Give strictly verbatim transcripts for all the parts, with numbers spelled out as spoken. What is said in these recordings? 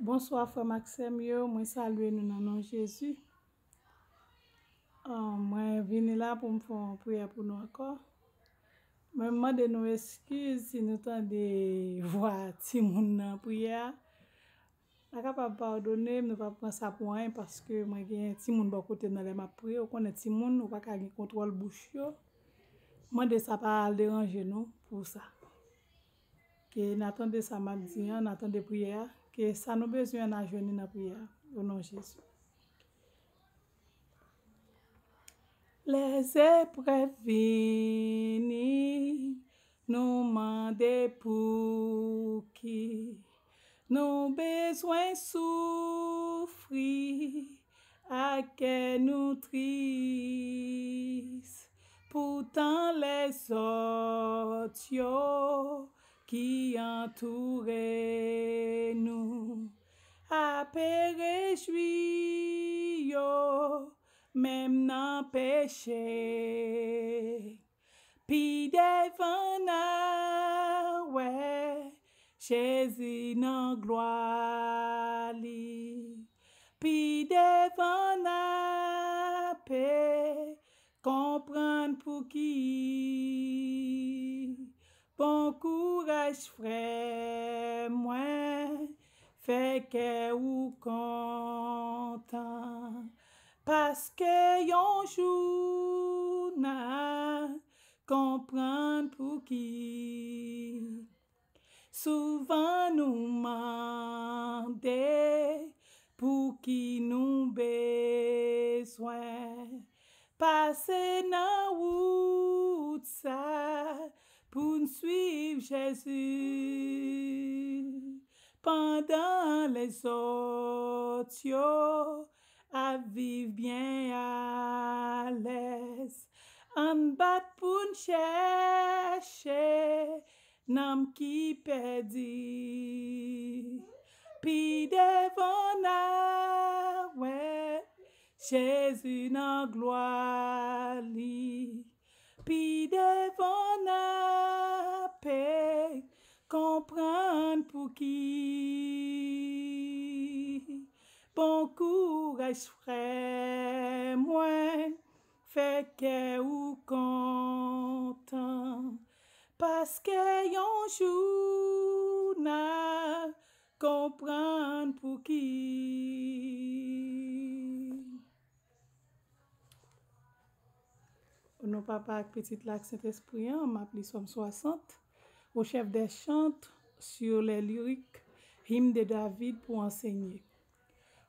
Bonswa frè m ak sè m yo, mwen salye nou nan non Jezi. Ah, mwen vini la pou m fè yon priyè pou nou ankò. Mwen mande nou eskiz si nou tande vwa timoun nan priyè a. Nou kapab padone m, nou pa pran sa pou anyen paske mwen gen timoun bò kote m nan lè m ap priye. Ou konnen timoun, ou pa ka gen kontwòl bouch yo. Mande sa pa al deranje nou pou sa. Ke n a tande sa m ap di an, n a tande priyè a, ke sa nou bezwen an n a jwenn li nan priyè a, o non Jezi. Lè zeprèv vini, nou mande pouki nou bezwen soufri, ak kè nou tris. Poutan lèzòt yo ki antoure nou ape rejwi yo, menm nan peche. Pi devan n a wè Jezi nan glwa li. Pi devan n ape konprann pouki. Bon kouraj frè mwen, fè kè ou kontan. Paske yon jou n a konprann pouki. Souvan nou mande pouki nou bezwen pase nan wout sa pou n swiv Jezi. Pandan lèzòt yo ap viv byen alèz, ann bat pou n chèche nanm ki pèdi. Pi devan n a wè Jezi nan glwa li. Pi devan n ape konprann pouki. Bon kouraj frè mwen, fè kè ou kontan, paske yon jou n a konprann pouki. O non Papa ak Pitit la ak Sentespri an, m ap li Sòm swasant, au chef des chants, sur les lyriques, hymne de David pour enseigner.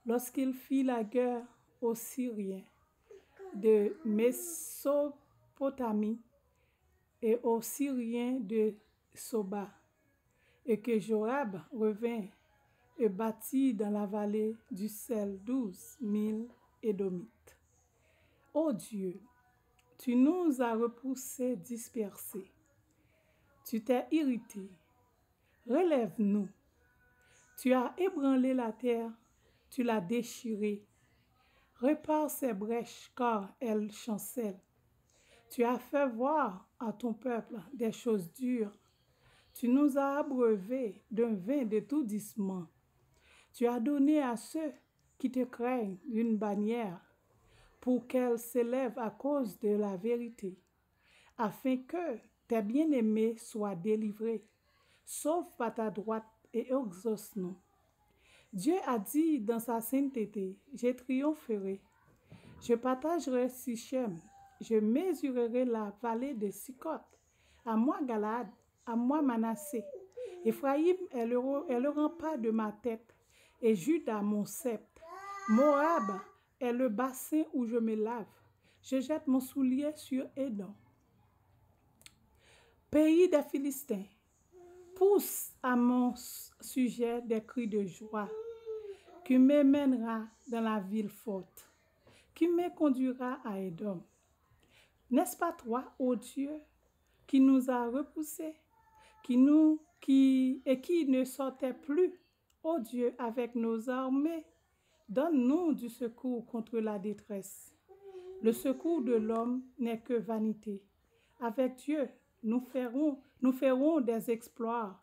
Lorsqu'il fit la guerre aux Syriens de Mésopotamie et aux Syriens de Soba, et que Joab revint et battit dans la vallée du Sel douze mille Édomites. Ô Dieu, tu nous as repoussés dispersés. Tu t'es irrité. Relève-nous. Tu as ébranlé la terre, tu l'as déchirée. Répare ses brèches, car elles chancellent. Tu as fait voir à ton peuple des choses dures. Tu nous as abreuvés d'un vin d'étourdissement. Tu as donné à ceux qui te craignent une bannière pour qu'elle s'élève à cause de la vérité, afin que tes bien-aimés soient délivrés. Sauve par ta droite et exauce-nous. Dieu a dit dans sa sainteté, je triompherai. Je partagerai Sichem, je mesurerai la vallée de Succoth. À moi, Galaad, à moi, Manassé. Éphraïm est le, est le rempart de ma tête, et Juda mon sceptre. Moab est le bassin où je me lave. Je jette mon soulier sur Édom. Pays des Philistins, pousse à mon sujet des cris de joie. Qui me mènera dans la ville forte, qui me conduira à Édom. N'est-ce pas toi, ô Dieu, qui nous a repoussés, qui nous, qui, et qui ne sortait plus, ô Dieu, avec nos armées, donne-nous du secours contre la détresse. Le secours de l'homme n'est que vanité. Avec Dieu, nous ferons, nous ferons des exploits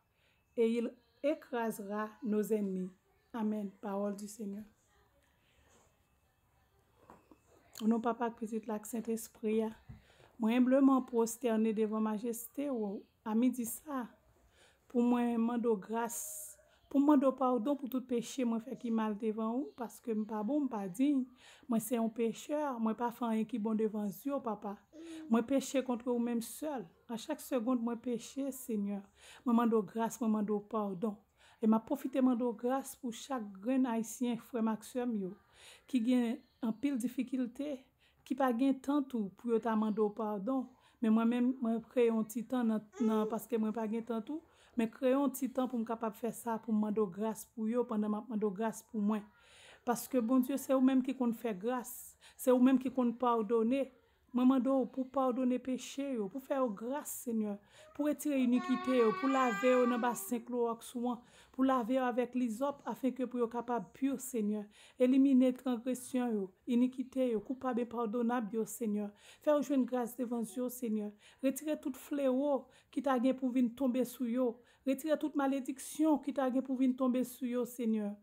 et il écrasera nos ennemis. Amèn. Pawòl di Senyè. O non Papa, ak Pitit la, ak Sentespri a, mwen enbleman pwostène devan majeste w a midi sa, pou mwen mande w gras, pou m mande w padon pou tout peche mwen fè ki mal devan ou, paske m pa bon, m pa diy. Mwen se yon pechè, mwen pa fè anyen ki bon devan zye w, Papa. Mwen peche kont ou menm sèl. A chak segond mwen peche, Senyè. Mwen mande w gras, mwen mande w padon. E m ap pwofite mande w gras pou chak grenn Ayisyen, frè m ak sè m yo, ki gen anpil difikilte, ki pa gen tan tou pou yo ta mande w padon. Men mwen menm, mwen kreye yon ti tan nan, nan, paske mwen pa gen tan tou, men kreye yon ti tan pou m kapab fè sa, pou m mande w gras pou yo pandan m ap mande w gras pou mwen. Paske Bondye, se ou menm ki konn fè gras, se ou menm ki konn padone. Mwen mande w pou w padone peche yo, pou w fè yo gras, Senyè, pou w retire inikite yo, pou w lave yo nan basen klowòks ou an, pou w lave yo avèk lizòp, afenke pou yo kapab pi, Senyè. Elimine transgresyon yo, inikite yo, koupab enpadonab yo, Senyè. Fè yo jwenn gras devan zye w, Senyè. Retire tout flewo ki ta gen pou vin tonbe sou yo. Retire tout malediksyon ki ta gen pou vin tonbe sou yo, Senyè.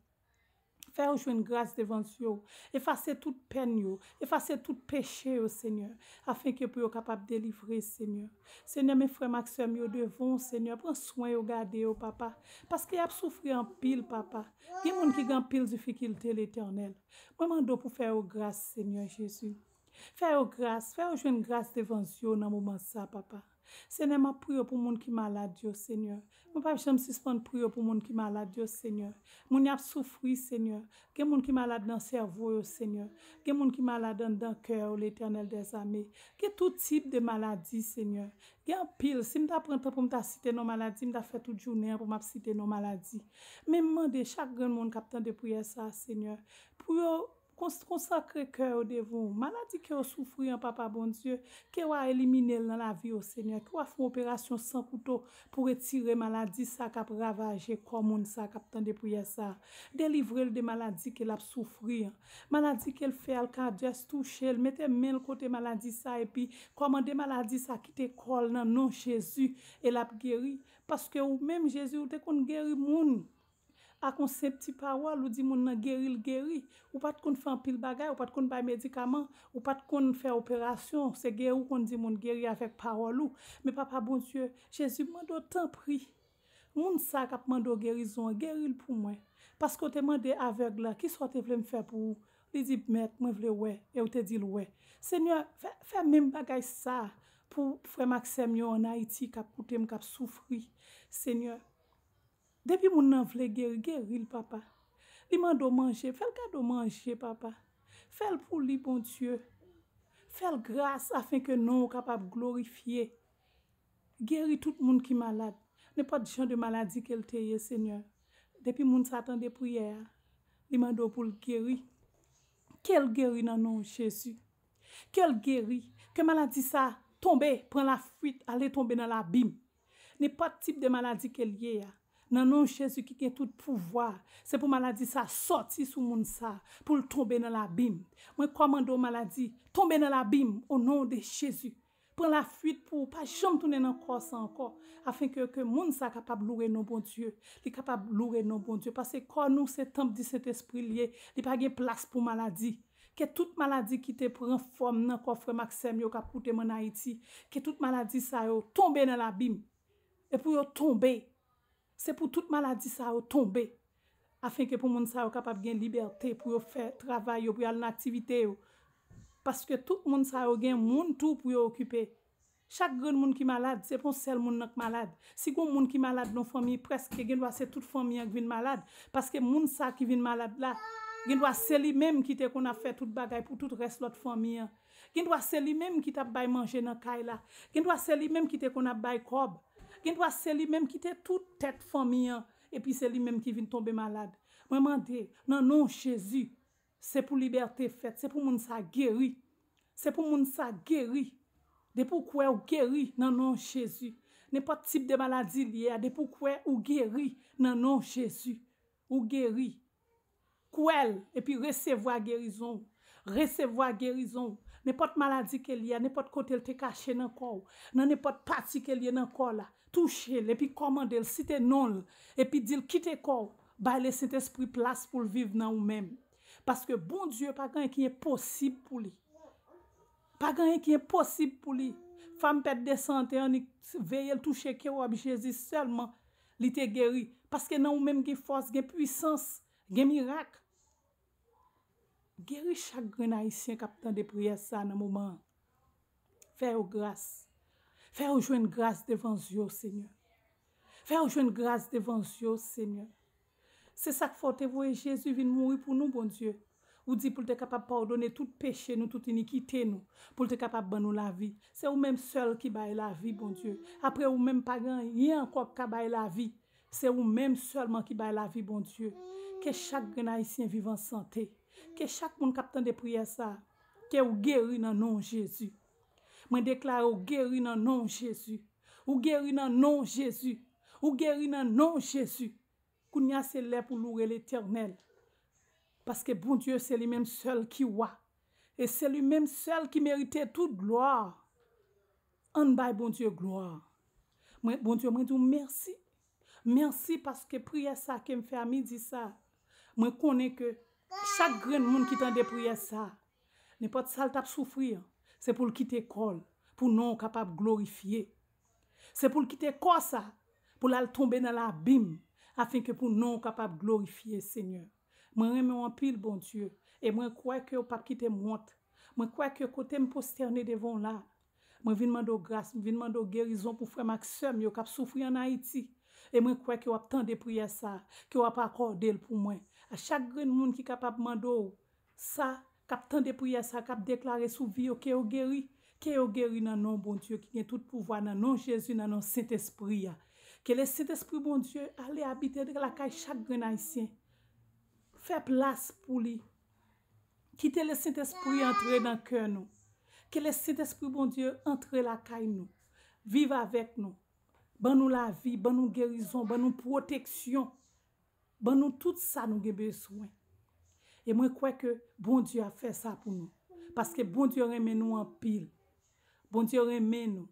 Fè yo jwenn gras devan zye w. Efase tout pèn yo. Efase tout peche yo, Senyè. Afenke pou yo kapab delivre, Senyè. Senyè, men frè m ak sè m yo devan w, Senyè. Pran swen yo, gade yo, Papa. Paske y ap soufri anpil, Papa. Gen moun ki gen anpil difikilte, Letènèl. Mwen mande w pou fè yo gras, Senyè Jezi. Fè yo gras, fè yo jwenn gras devan zye w nan moman sa, Papa. Senyè, m ap priye pou moun ki malad yo, Senyè. Mwen p ap janm sispann priye pou moun ki malad yo, Senyè. Moun y ap soufri, Senyè. Gen moun ki malad nan sèvo yo, Senyè. Gen moun ki malad anndan kè yo, Letènèl dèzame. Gen tout tip de maladi, Senyè. Gen anpil. Si m ta pran tan pou m ta site non maladi, m ta fè tout jounen an pou m ap site non maladi. Men m mande chak grenn moun k ap tande priyè sa a, Senyè, pou yo kons-, konsakre kè yo devan w. Maladi ke yo soufri an, Papa Bondye, ke w a elimine l nan lavi yo, Senyè. Ke w a fè yon operasyon san kouto pou retire maladi sa k ap ravaje kò moun sa k ap tande priyè sa. Delivre l de maladi ke l ap soufri an. Maladi ke l fè al kadyès touche l, mete men l kote maladi sa epi kòmande maladi sa kite kò l nan non Jezi e l ap geri. Paske ou menm, Jezi, ou te konn geri moun. Ak yon senp ti pawòl, ou di moun nan geri, l geri. Ou pa t konn fè anpil bagay, ou pa t konn bay medikaman, ou pa t konn fè operasyon. Se geri ou konn di moun geri avèk pawòl ou. Men Papa Bondye, Jezi, m mande w tanpri. Moun sa k ap mande w gerizon an, geri l pou mwen. Paske w te mande avèg la, kisa w te vle m fè pou ou? Li di, Mèt, mwen vle wè. E w te di l wè. Senyè, fè, fè menm bagay sa pou frè m ak sè m yo ann Ayiti k ap koute m, k ap soufri. Senyè, depi moun nan vle geri, geri l, Papa. Li mande w manje, fè l kado manje, Papa. Fè l pou li, Bondye. Fè l gras afenke non w kapab glorifye. Geri tout moun ki malad. Nenpòt jan de maladi ke l te ye, Senyè. Depi moun sa tande priyè a, li mande w pou l geri. Ke l geri nan non Jezi. Ke l geri. Ke maladi sa tonbe, pran lafwit, ale tonbe nan labim. Nenpòt tip de maladi ke l ye a, nan non Jezi ki gen tout pouvwa, se pou maladi sa sòti sou moun sa, pou l tonbe nan labim. Mwen kòmande w maladi, tonbe nan labim, o non de Jezi. Pran lafwit pou w pa janm tounen nan kò sa ankò, afenke ke moun sa kapab loure non Bondye. Li kapab loure non Bondye, paske kò nou se tanp di Sentespri l ye, li pa gen plas pou maladi. Ke tout maladi ki te pran fòm nan kò frè m ak sè m yo k ap koute m ann Ayiti, ke tout maladi sa yo tonbe nan labim. E pou yo tonbe. Se pou tout maladi sa yo tonbe. Afenke pou moun sa yo kapab gen libète, pou yo fè travay yo, pou yo al nan aktivite yo. Paske tout moun sa yo gen moun tou pou yo okipe. Chak grenn moun ki malad, se pa yon sèl moun nan k malad. Si gon moun ki malad nan fanmi, prèske gen dwa se tout fanmi an k vin malad. Paske moun sa ki vin malad la, gen dwa se li menm ki te konn ap fè tout bagay pou tout rès lòt fanmi an. Gen dwa se li menm ki t ap bay manje nan kay la. Gen dwa se li menm ki te konn ap bay kòb. Gen dwa se li menm ki te tout tèt fanmi an. Epi se li menm ki vin tonbe malad. Mwen mande, nan non Jezi, se pou libète fèt, se pou moun sa geri. Se pou moun sa geri. Depi w kwè w geri nan non Jezi. Nenpòt tip de maladi l ye a, depi w kwè ou geri nan non Jezi. Ou geri. Kwè l, epi resevwa gerizon w. Resevwa gerizon w. Nenpòt maladi ke l ye a, nenpòt kote l te kache nan kò w, nan nenpòt pati ke l ye nan kò w la, touche l, epi kòmande l, site non l, epi di l kite kò w. Bay Lesentespri plas pou l viv nan ou menm. Paske Bondye pa gen anyen ki enposib pou li. Pa gen anyen ki enposib pou li. Fanm pèt de sante an, li veye l touche kewòb Jezi sèlman, li te geri. Paske nan ou menm gen fòs, gen pwisans, gen mirak. Geri chak grenn Ayisyen k ap tande priyè sa a nan moman an. Fè yo gras. Fè yo jwenn gras devan zye w, Senyè. Fè yo jwenn gras devan zye w, Senyè. Se sa k fè w te voye Jezi vin mouri pou nou, Bondye. Ou di pou l te kapab padone tout peche nou, tout inikite nou, pou l te kapab ban nou lavi. Se ou menm sèl ki bay lavi, Bondye. Apre ou menm, pa gen anyen ankò k ka bay lavi. Se ou menm sèlman ki bay lavi, Bondye. Ke chak grenn Ayisyen viv an sante. Ke chak moun k ap tande priyè sa a, ke ou geri nan non Jezi. Mwen deklare ou geri nan non Jezi. Ou geri nan non Jezi. Ou geri nan non Jezi. Kounye a se lè pou louwe Letènèl. Paske Bondye se li menm sèl ki wa. E se li menm sèl ki merite tout glwa. Ann bay Bondye glwa. Mwen, Bondye, mwen di w mèsi. Mèsi paske priyè sa ke m fè a midi sa, mwen konnen ke chak grenn moun ki tande priyè sa, nenpòt sa l t ap soufri an, se pou l kite kò l, pou non w kapab glorifye. Se pou l kite kò sa, pou l al tonbe nan labim, afen ke pou non w kapab glorifye, Senyè. Mwen renmen w anpil, Bondye, e mwen kwè ke w p ap kite m wont. Mwen kwè ke kote m pwostène devan w la, mwen vin mande w gras, m vin mande w gerizon pou frè m ak sè m yo k ap soufri ann Ayiti. E mwen kwè ke w ap tande priyè sa, ke w ap akòde l pou mwen. A chak grenn moun ki kapab mande w sa, k ap tande priyè sa, k ap deklare sou vi yo, ke yo geri. Ke yo geri nan non Bondye ki gen tout pouvwa, nan non Jezi, nan non Sentespri a. Ke Lesentespri Bondye ale abite lakay chak grenn Ayisyen. Fè plas pou li. Kite Lesentespri antre nan kè nou. Ke Lesentespri Bondye antre lakay nou. Viv avèk nou. Ban nou lavi, ban nou gerizon, ban nou pwoteksyon. Ban nou tout sa nou gen bezwen. E mwen kwè ke Bondye ap fè sa pou nou. Paske Bondye renmen nou anpil. Bondye renmen nou.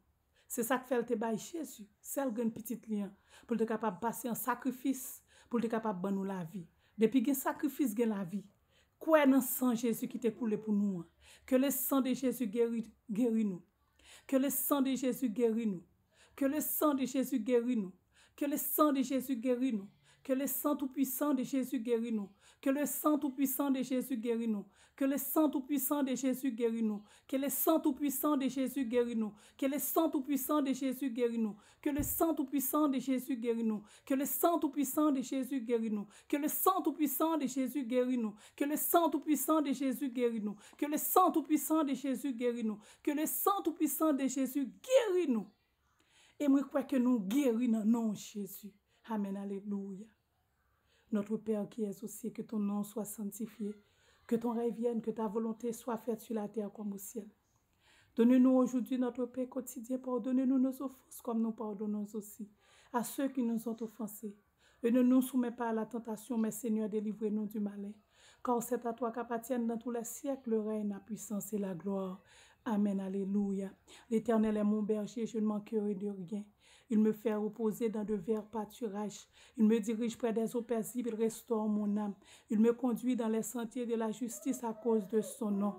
Se sa k fè l te bay Jezi, sèl grenn pitit li an, pou l te kapab pase an sakrifis, pou l te kapab ban nou lavi. Depi gen sakrifis, gen lavi. Kwè nan san Jezi ki te koule pou nou an. Que le sang de Jésus guéri, guéri nou. Que le sang de Jésus guéri nou. Que le sang de Jésus guéri nou. Que le sang de Jésus guéri nou. Que le sang tout puissant de Jésus guéri nou. Que le sang tout puissant de Jésus guéri nou. Que le sang tout puissant de Jésus guéri nou. Que le sang tout puissant de Jésus guéri nou. Que le sang tout puissant de Jésus guéri nou. Que le sang tout puissant de Jésus guéri nou. Que le sang tout puissant de Jésus guéri nou. Que le sang tout puissant de Jésus guéri nou. Que le sang tout puissant de Jésus guéri nou. Que le sang tout puissant de Jésus guéri nou. Que le sang tout puissant de Jésus guéri nou. E mwen kwè ke nou geri nan non Jezi. Amèn, alelouya. Notre Père qui es aux cieux, que ton nom soit sanctifié, que ton règne vienne, que ta volonté soit faite sur la terre comme au ciel. Donne-nous aujourd'hui notre pain quotidien, pardonne-nous nos offenses comme nous pardonnons aussi à ceux qui nous ont offensés. Et ne nous soumets pas à la tentation, mais Seigneur, délivre-nous du malin. Car c'est à toi qu'appartiennent dans tous les siècles le règne, la puissance et la gloire. Amen. Alléluia. L'Éternel est mon berger, je ne manquerai de rien. Il me fait reposer dans de verts pâturages. Il me dirige près des eaux paisibles, il restaure mon âme. Il me conduit dans les sentiers de la justice à cause de son nom.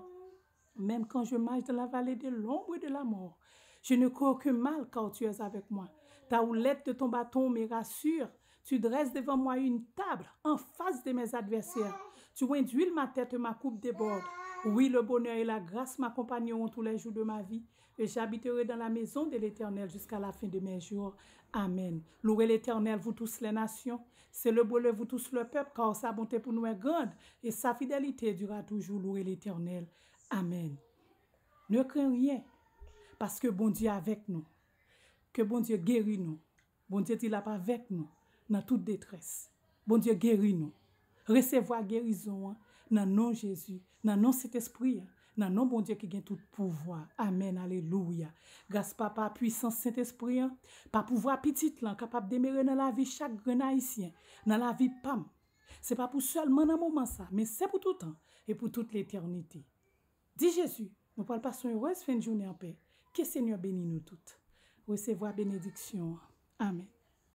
Même quand je marche dans la vallée de l'ombre de la mort, je ne crains aucun mal, car tu es avec moi. Ta houlette et ton bâton me rassurent. Tu dresses devant moi une table en face de mes adversaires. Tu induis ma tête et ma coupe déborde. Oui, le bonheur et la grâce m'accompagneront tous les jours de ma vie, et j'habiterai dans la maison de l'Éternel jusqu'à la fin de mes jours. Amen. Louez l'Éternel, vous tous les nations. Célébrez-le, vous tous le peuple, car sa bonté pour nous est grande, et sa fidélité durera toujours. Louez l'Éternel. Amen. Ne crains rien, paske Bondye avèk nou. Ke Bondye geri nou. Bondye di l ap avèk nou nan tout detrès. Bondye geri nou. Resevwa gerizon an nan non Jezi, nan non Sentespri a, nan non Bondye ki gen tout pouvwa. Amèn, alelouya. Gras Papa, pwisans Sentespri an, pa pouvwa Pitit lan kapab demere nan lavi chak grenn Ayisyen, nan lavi pa m. Se pa pou sèlman nan moman sa, men se pou toutan e pou tout letènite. Di Jezi, nou pral pase yon erez fen jounen anpè. Ke Senyè beni nou tout. Resevwa benediksyon an. Amèn.